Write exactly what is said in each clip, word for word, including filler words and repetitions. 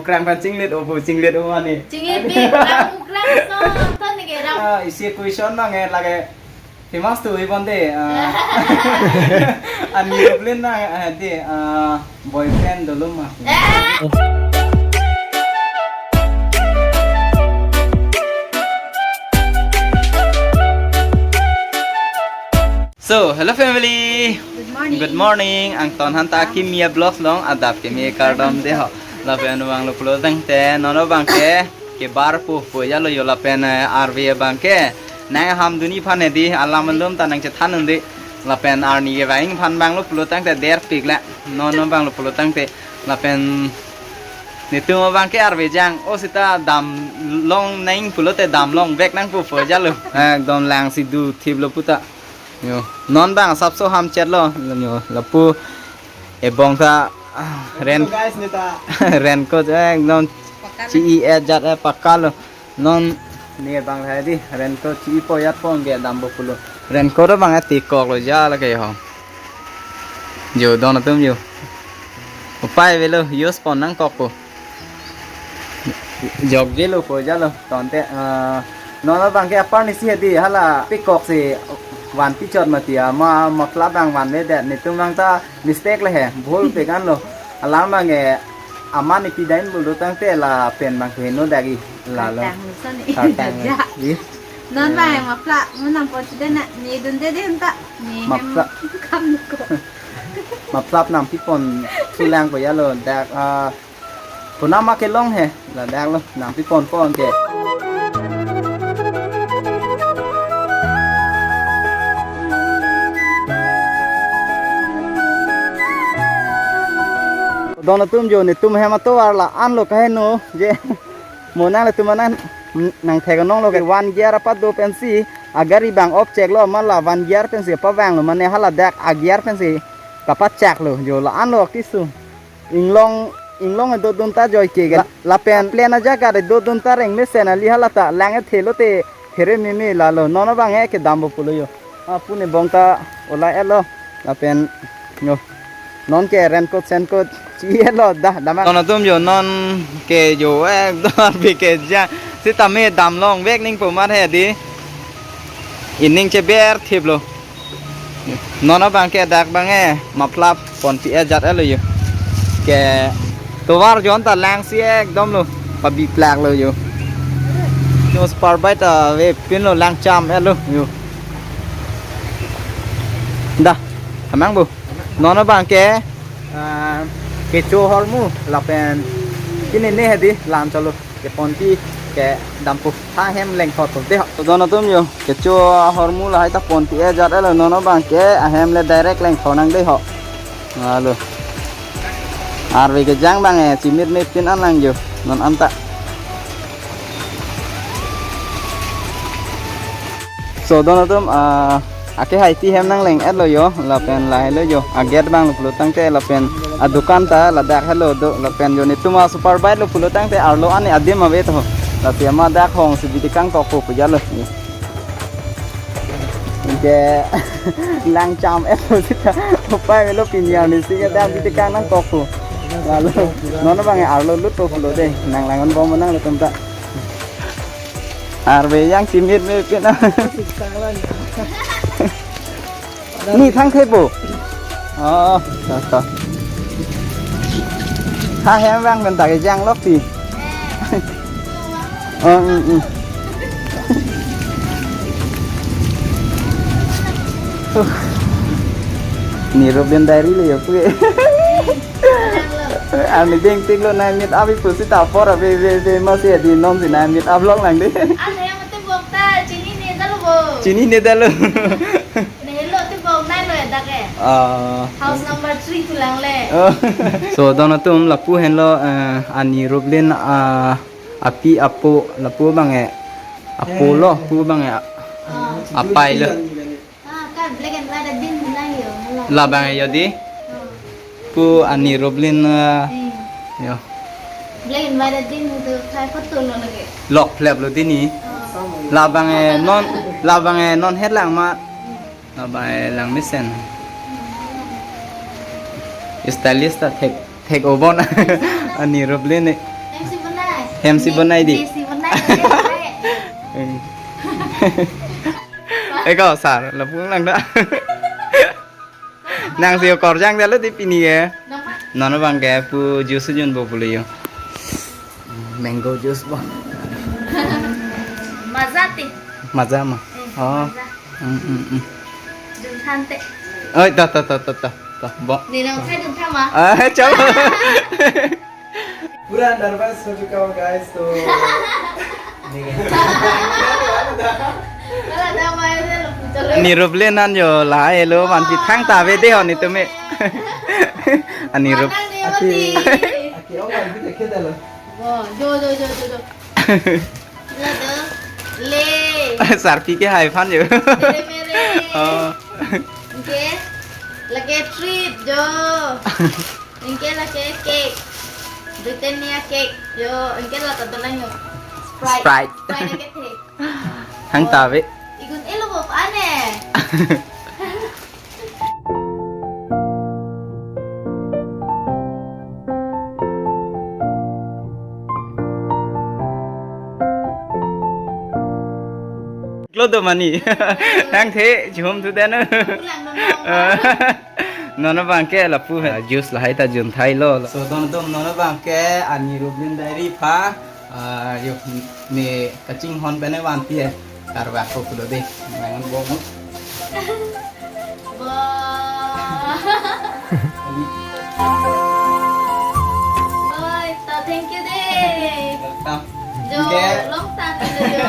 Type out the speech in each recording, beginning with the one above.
Krang pen chinglit o pu, chinglit o mane. Chinglit pi, krang pu krang so, ton ni ke ram. Ah, isi question nang eh lake famous tu ibon de. Ah. Ani Rublin nang eh de, ah, boyfriend dolo ma. Eh. So, hello family. Good morning. Good morning. Angton han ta Kimia Vlogs along adap kimi kardom de ho. Lapen vanglo pulo tangte non abang ke kebar pu pu jalo yo lapen, eh, arve abang ke nang ham duni aphan hedi alam alum ta nang chethan un di. Lapen arni kevang aphan vanglo pulo tangte derpik le. Non non vanglo pulo tangte lapen netum abang ke arve jang, o sita damlong nang pulote damlong vek nang pu pu jalo. Ekdom lang si do thip lo puta. Yo, non abang asapso ham chet lo, yo, lapu ebong ta, ah, rain-, guys, neta. Raincoat, eh, ekdom pakka chi-i-et jat, eh, pakka lo. Non ne abang hedi, raincoat chi-i po jat po nge dampo pulo. Raincoat abang, eh, tikok lo ja lake ho. Jo, don atum jo. Upai avelo, use pon nangkok po. Jok jelo po jalo, tonte, eh, non abang ke apar ni si hedi hala pikok si van pichot mati ama mafla abang van vedet netum abang ta mistake le he, bhul pekan lo. Alam abang ke aman ipi dain bulu tangte lapen abang ke no dagi lalo. Kartang ni son ni. Kartang ni. Iya. Non abang mafla, menang po si dena, ni dun de de unta, ni hem mafla. Kam ko. Mafla nangpi pon sulang po jalo, dak, ah, punama kelong he, ladak lo, nangpi pon pon ke. Don atum jo netum hem atovar la-an lo kaheno je. Mo nanglitum anan nang thekanong lo ke one gear apat do pensi agari abang off chek lo ma la one gear pensi pavang lo mane haladak a gear pensi kapachak lo jo la-an lo kisu. Inglong, inglong do dun ta joi ke la, lapen plain ajaga do dun ta reng mesen ali hala ta lang ethe lote here meme lalo non abang eh kedampo pulo yo. Apu ne bong ta ola elo lapen yo. Non ke raincoat sencoat chi-i-et lo dah damang. Non atum jo non ke jo ekdom arve ke ja. Sitame damlong vek nangpo mat hedi. Ining cheber thip lo. Non abang ke dak abang eh mafla pon pi-et jat-et lo yo. Ke tovar jon ta lang si ekdom lo. Pabi plak lo yo. Jo super bike ta vepin lo lang cham-et lo yo. Dah, hamang bo. Non abang ke, ah, kecho ahormu lapen kini ne hedi lan cholo keponpi kedampo ha hem lengthot de ho. To don atum jo kecho ahormu lahai ta ponpi-et jat-et lo non abang ke ahem le direct lengthot nang de ho. Alo. Arve kejang abang eh chimit mepin an lang jo non anta. So don atum, ah, ake hai ti hem nangleng-et lo jo lapen lahai lo jo a gate abang lo pulo tangte lapen adukan ta ladak helo do lapen jo netum a super bike lo pulo tangte arlo ani adim ave to lasi ama dak hong si bidi kangkok po pu jalo. Ke lang cham-et lo sita upai avelo pini arni si ke dak bidi kang nangkok po. Lalo non abang arlo lut po pulo de nang langon bom nanglitum ta. Arve yang chimit mepin. Ni thang thepo. Oh, to to. Ha hem vang pen ta kejang lok ti. Oh, mm, mm. Uh. Ni Rublin diary lo ya pu. Arni ding tik lo nai meet up ipu sita apor ave ve ve masi adi non si nai meet up long lang de. Asa yang mati bok ta, chini ne dalo bo. Chini ne dalo. Ne lo ti bok nai lo ya dak eh. Ah. House number three tu lang le. Oh. So don atum lapu henlo, eh, ani Rublin, ah, api apo lapu abang eh. Apo lo pu abang eh. Ah. Apai lo. Ah, ka black and white adin lang yo. Labang eh yo di. Ah. Pu ani Rublin, ah, hmm, yo. Black and white adin tu khai photo lo lagi. Lok flap lo dini. Ah. Labang eh non, labang eh non het lang ma. Hmm. Labang eh lang mesen. Stylist ta thek, thek obon. Ani Rublin ne. Hem si bonai di. Mesi bonai di. Eh, ko sar, lapu lang da. Nang si korjang dalo di pini ke. Napa? Non abang ke pu juice jun bo puli yo. Mango juice bo. Maza ti. Maza ma. Eh, oh. Maza. Hmm, hmm, hmm. Jun thante. Oi, ta, ta, ta, ta, ta, ta, bo. Ni nang khai jun thama. Ah, chalo. पूरा नर्वस हो चुका हूँ गाइस, तो Wala damai le lo puchalo. Ni Rublin an yo lahai lo vanpi thangta ave de ho netum me. Ani Rup. Matang de mati. Aki ong vanpi dekhe dalo. Wo, jo, jo, jo, jo, jo. La do. Le. Sarpi ke hai phan yo. Mere mere. Oh. Anke, lake treat jo. Anke lake cake. Britannia cake. Jo, anke la ta dolang yo. Sprite. Sprite. Sprite lake the. Thangta ave. Igun elo bo ane. Klo do mani. Thangthe, jum thu den. Pulang nang nang. Non abang ke lapu hai. Juice lahai ta jun thai lo. So, don dom non abang ke ani Rublin Diary pha. Ah, yo, ne kachinghon pen vanpi hai. Karwa ko kudo de. Mangan bo mo. Wah. Oi, ta thank you de. Welcome. Jo, anke long tan de jo.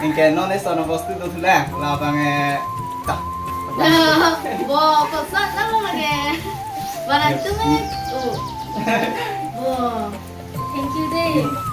Anke non eson abostu do thula, labang eh, ta. Bo, koson na lo lage. Baran tu me. Oh. Bo. Thank you de.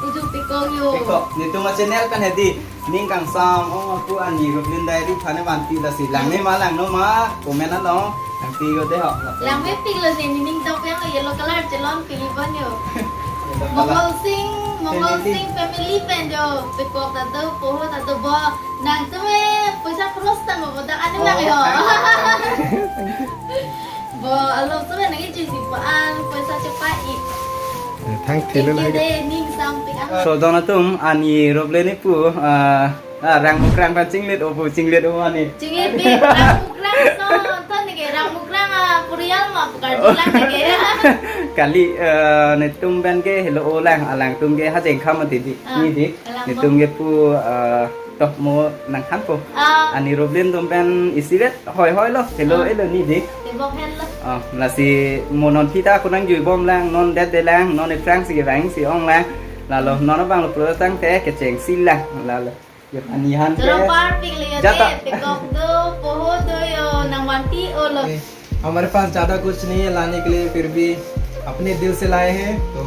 Uju pikong yo. Pikong. Netum a channel kan hedi. Ning kangsam, oh, aku ani Rublin Diary pha ne vanpi lasi. Lang ne ma, lang no ma, comment along. Nangpi ko de ho. Lang me pik lo ne, ning dok yang yellow color chelon pili bon yo. Yellow color. Mongol Singh, Mongol Family. Singh family pen jo. Pekok ta do, poho ta do bo. Nangtum me poisa cross ta mo bodak ane lang yo. Oh, thank you, thank you. Bo, alo so nang iji si po an, poisa chepa ik. Eh, thang thilo. Thank you lagi. De, ning sam pik an. So, don atum, ani Rublin ni pu, ah, ah, rang mukrang kan chinglit, o pu chinglit o ani. Chinglit bi, rang mukrang so, ton ni ke rang mukrang, ah, purial ma pukar dilang ni ke. Kali, eh, netum pen ke helo o lang, alangtum ke hajeng kham ati di, ah, ni di. Alang netum ke pu, eh, toh mo nangthanpo. Ah. Ani Rublin atum pen isivet hoi hoi lo, helo, ah, elo ni di. Tebok hen lo. Ah, lasi mo non pita ako nangjui bom lang, non det de lang, non ekrang si kevang si ong lang. Lalo non abang lo pulo tang te kecheng si lang. Lalo. Yo, ani han ke. Choro par pik le yo jata. De, pekok do, poho do yo, nang vanpi o lo. Eh, हमारे पास ज्यादा कुछ नहीं है लाने के लिए, फिर भी अपने दिल से लाए हैं, तो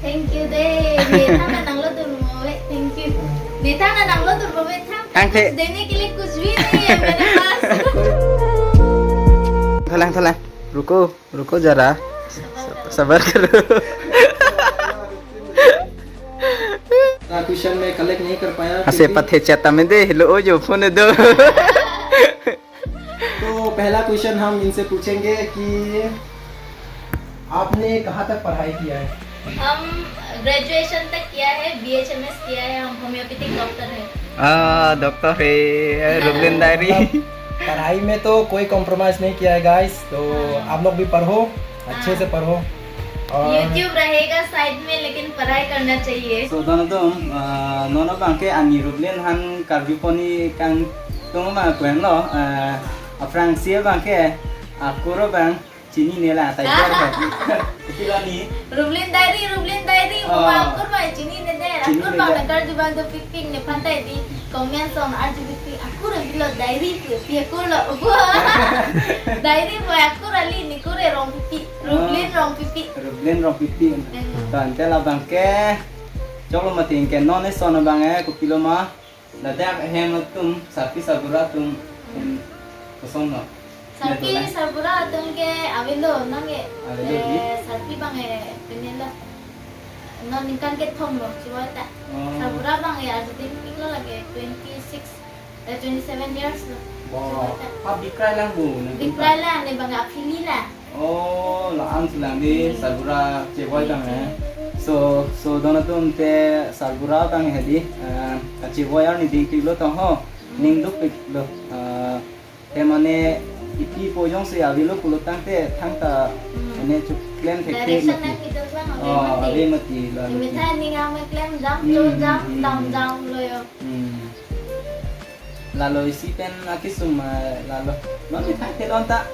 Thank you de. Ne thang na nang lo dur mo ve. Thank you. Ne thang na nang lo dur mo ve. Thang. Thank you. कुछ देने के लिए कुछ भी नहीं है मेरे पास. Tholang, tholang. रुको, रुको जरा. सबर करो. इतना क्वेश्चन मैं कलेक्ट नहीं कर पाया, ase फिर भी pathe chata mende helo o jo phone do. तो पहला क्वेश्चन हम इनसे पूछेंगे कि आपने कहाँ तक पढ़ाई किया है? हम ग्रेजुएशन तक किया है, बीएचएमएस किया है, हम होम्योपैथिक डॉक्टर हैं। Ah, doctor hai, Rublin Diary. मतलब, पढ़ाई में तो कोई कॉम्प्रोमाइज नहीं किया है गाइस, तो हाँ। आप लोग भी पढ़ो, अच्छे से हाँ। पढ़ो। और YouTube रहेगा साइड में, लेकिन पढ़ाई करना चाहिए। So, don atum, ah, non abang ke ani Rublin han karju pon ni kangtung ma kuen lo, ah, aphrangsi abang ke akur abang chinine la tai kor ha. Kilo ni. Rublin Diary, Rublin Diary, oh, mo akur abang chinine de, chinine akur abang de. Nang karju abang dopik pik nephan ta di comment on arju dopik akur abang lo diary pu, pi akur lo. Diary mo akur kali, ne akur ke Rongpipi. Rublin Rongpipi. Rublin Rongpipi. Hmm. To ante labang ke choklo mati ke non eson abang ke kopilo ma. Ladak ahem atum, sarpi sarbura atum, em, koson lo. Sarpi sarbura atum ke avelo, non ke, avelo di? Eh, sarpi abang ke pine lo. Non ningkan kethom lo, chivoi ta. Oh. Sarbura abang ke arju dopik lo lake twenty six. Eh, twenty seven years lo. Wow. Chivoi ta. Ah, bikrai lang bu, ne bikrai lang, ne abang aphili lang. Oh, la-an si lang di, hmm, sarbura chivoi abang, eh. So, so don atum te sarbura abang hedi, eh, kachevoi arni dingpiklo tong ho, ning dukpiklo, eh, te mane ipi po jongsi avelo pulo tangte thangta Hmm. ane chuk klem thek thek Direction mati. Nangpidok lang Oh, ave mati. Ave mati, lalo. Imitha ning ame klem jam Hmm, lo jam hmm, dam hmm. Jam lo yo. Hmm. Lalo isi pen akisung ma lalo. Non ni thang thelon ta.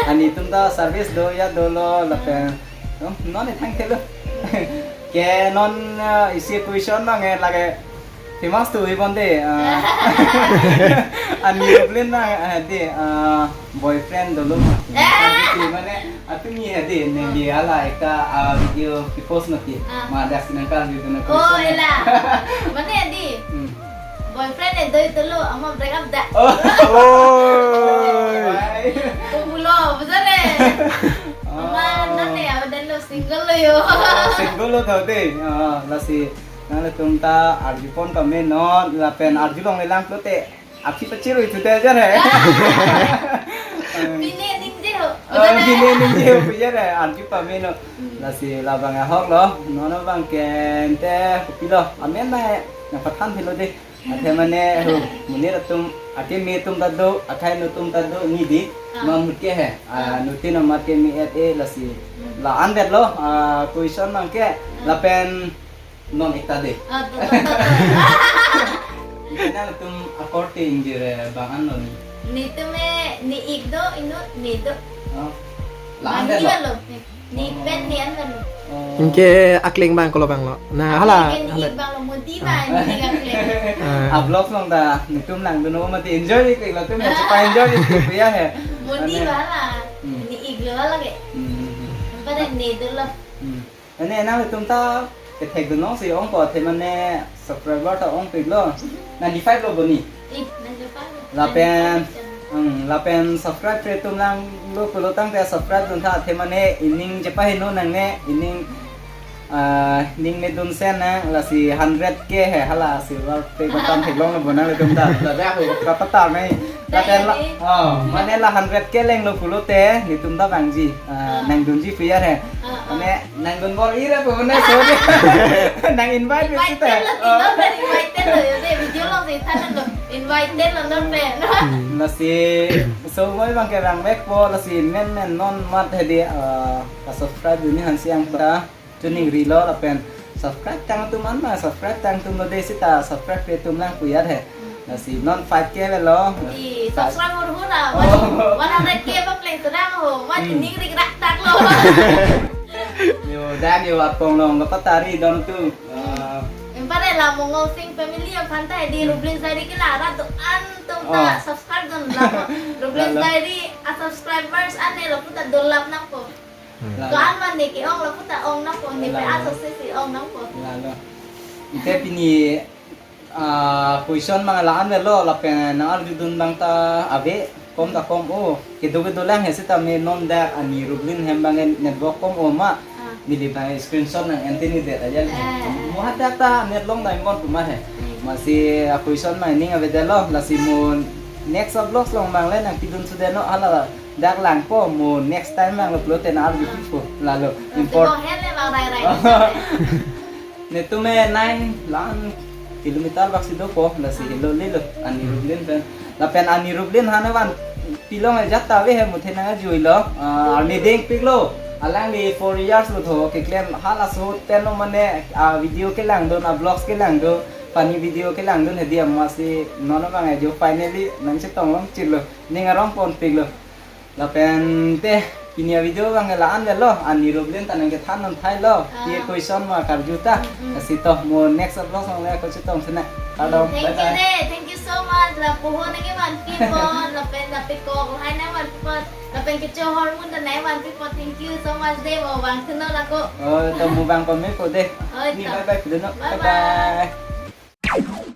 Ani tum ta service do ya dolo lapen. Non, non ni thang thelo. Ke non, ah, isi question abang eh lake famous tu ibon de. Ah. Ani problem na, ah, de, ah, boyfriend dolo ma. Ah. Mane atumi hedi neli hala ekta, ah, video post mati. Ah. Ma dak sinangkal video na Oh, question. Ela. Mane di. Hmm. Boyfriend e doi tulu, ama break up da. Oh. Oi. Why? Kubulo, betul eh. Ama Oh. Nane, awa dan lo single lo yo. Oh, single lo tau de. Ah, lasi nanglitum ta arjupon kame non, lapen arjulongle lang pulote. Aphi pachirui thu te jar hai. Pine ningje ho. Oh, pine ningje ho, pu jar hai. Arju pame non. Hmm. Lasi labang ahok lo. Non abang ke ante kopilo. Amen na nangpathan thelo de. Athe mane ho, monit atum, akeme atum ta do, akhai no atum ta do, ni di, Ah. Mamut ke he. Ah, Ah. Nutin amat keme et e lasi. Hmm. La-an det lo, ah, question abang ke. Ah. Lapen non ekta de. Ah, to, to, to, to. Ikan atum akorte ingjir, eh, bang an non. Netum e, ne-ik do, inut ne do. Oh. La-an det lo. Bang ni lo. Ni pen ni an kan. Oh. Anke akling abang kolo abang lo. Na hala, akling pen hala. Ni bang lo, modi ba, Ah. Ni ka kling. Ah. A vlog along ta, netum langdun o mati enjoy ke lo, tum Ah. Enjoy ke ya he. Modi Ane. Ba la. Hmm. Ni iglo la ke. Hmm. Pada ni dolo. Hmm. Ane nangtum ta kethek dun long si ong ko the mane subscriber ta ongpiklo. Ninety-five lo boni. Ih, ninety-five. Lapen, ninety-five. Hmm, lapen subscribe-re atum langlo pulo tangte subscribe dun tha the mane ining chepaheno nangne ining, ah, ning medun sen nang lasi hundred K he hala silver play button theklonglo bonang le tum ta. Ladak ho. Kapatar nai. Lapen la, oh, mane la hundred K lenglo pulote netum ta vangji, ah, Ah. Nangdunji pu ya he. Ah, ah. Mane nangdun bor-i ra pu mane so de. Nang invite pu sita. Invited lo, oh. Invited lo, yo de, video along si than lo. Invited lo non pen. Hmm. Lasi, so moi abang ke rang mek po, lasi men men non mat he de, ah, ka subscribe dun ni hansi ang ta. Tuning rilo lapen subscribe tang atum an ma, subscribe tang atum lo de sita, subscribe-re atum lang pu ya he. Hmm. Lasi non five K avelo. Di subscribe hur hur na. Oh. One hundred K ba pleng sedang ho. Ma Hmm. Tuning rik rak tak lo. Yo, dak yo apong long kapatari don tu. Ah. Empare la Mongol Sing family aphan ta di Hmm. Rublin Diary ke la rat do-an atum ta Oh. Subscribe dun la. Rublin Lalo. Diary a subscribers ane lo puta dolap nangpo. Hmm. Lalo. Ko-an mane ke-ong lo puta ong nangpo, ne pe Lalo. Aso si si ong nangpo. Lalo. Ante pini, ah, question abang la-an avelo lapen nang arjudun abang ta ave, kom ta kom o. Kedo kedo lang he sita me non dak ani Rublin hem abang network kom o ma. Ah. Neli abang screenshot nang ante ni det aja le. Eh. Mo hadak ta net long dai mon pu ma he. Hmm. Masi a question abang ning avedetlo lasi mo next vlog along abang le nangpidun sudet non hala dak langpo mo next time abang lo pulote nang arju pipo lalo. Nanti import. Mo hele bang rai rai. Netum e nine lang kilometer bak si dopo lasi helo lelo ani Rublin pen. Lapen ani Rublin hane van pilong e jat ta ave he muthe nang ajuilo. Ah, arni dengpiklo. Alangli four years lo tho keklem halaso ten lo mane a video kelangdun a vlogs kelangdun funny video kelangdun hedi amatsi non abang ajo finally nangchetong long chirlo. Ning arong ponpiklo. Lapen te pini a video abang la-an avelo, ani Rublin ta nangkethan non thailo. Ah. Ye question ma karju ta. Mm, mm. Lasi to mo next vlog along le ako chetong sene. Kardom. Thank you bye bye. De. Thank you so much. La poho nangkevan pipo, lapen la pekok lahai nangvan pipo, lapen kecho hormone ta nangvan pipo. Thank you so much de, mo vang thuno lako. Oh, to mo vang pame ko de. Oh, ni to. Bye bye pulo non. Bye bye. Bye bye.